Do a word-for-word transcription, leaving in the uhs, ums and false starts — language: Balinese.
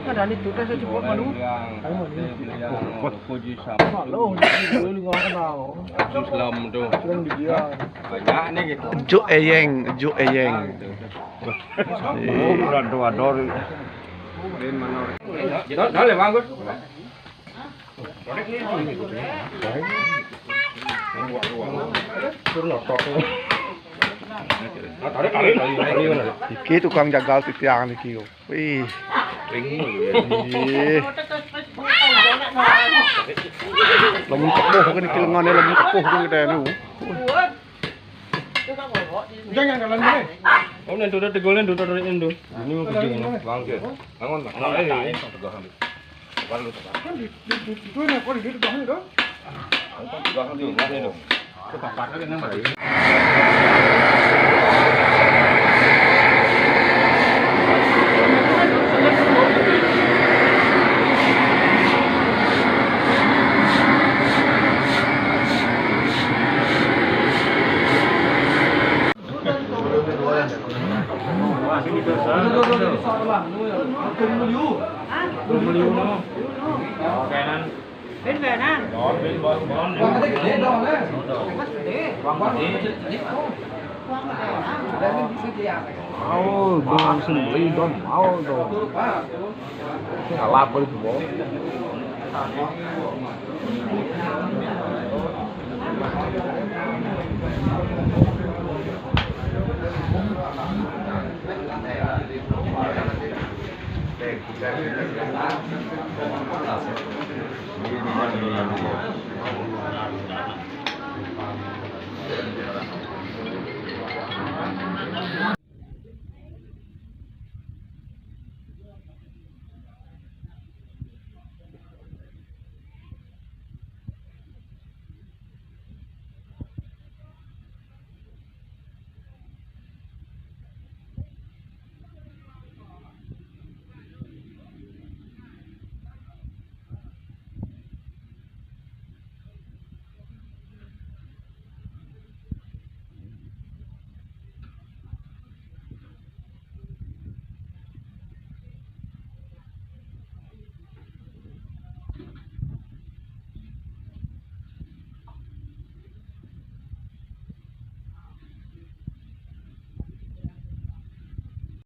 Ada nih, tuh, saya cepet malu. Ayo, malu. Wah, puji sama. Malu, lu nggak kenal. Islam tuh. Cuman dia. Banyak nih gitu. Juk eyeng, juk eyeng. Iya. Ador, ador. Dale, Bang Gus. Iki tukang jagal titiang niki yo. Wih. Ih. Lamun kepuh kan iki lengane, lamun kepuh kan kita nu. Jangan jalan dulu. Oh, nih, tuh, tuh, tegolnya, tuh, tuh, tuh, tuh. Ini mau kerja, Bang. Bangun, Bang. Ayo, ayo. Tegang, ambil. Tegang, lu, tegang. Kan di, di, di, itu nih, kok di situ, Bang, itu? Tegang, lu, Bang, itu. Ke tempat, lu, yang mana? Mau dong, sendiri dong, mau dong. Salah apa itu, Bos?